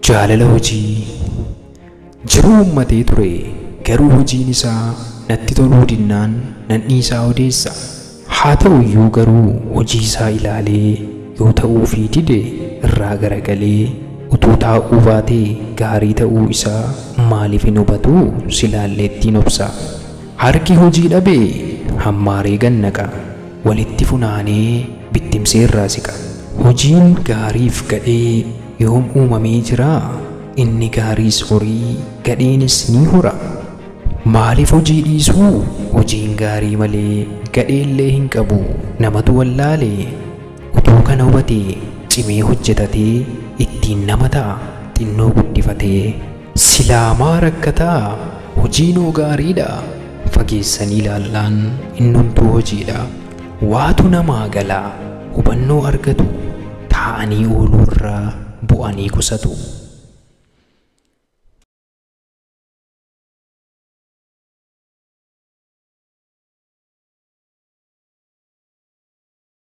Jaalala hojii. Jiruu uummatee ture, garuu hojiin isaa natti toluu dinnaan nan dhiisaa odeessa. Haa ta'u iyyuu garuu hojii isaa ilaalee yoo ta'uufii dide irraa garagalee utuu taa'uu baatee gaarii ta'uu isaa maaliif hin hubatuu silaallee ittiin obsa. Harki hojii dhabe hammaaree gad naqa, walitti funaanee bittimsee irraa siqa. Hojiin gaariif gadhee yoom uumamee jiraa? Inni gaariis horii, gadheenis ni hora. Maaliif hojii dhiisuu? Hojiin gaarii malee gadheellee hin qabu, namatu wallaale. Utuu kana hubatee cimee hojjetatee ittiin nama ta'a xinnoo guddifatee. Silaa maa rakkataa? Hojiinoo gaariidha. Fageessanii ilaallaan innumtuu hojiidha. Waatu namaa gala, hubannoo argatu, taa'anii ooluurra bu'anii qusatu.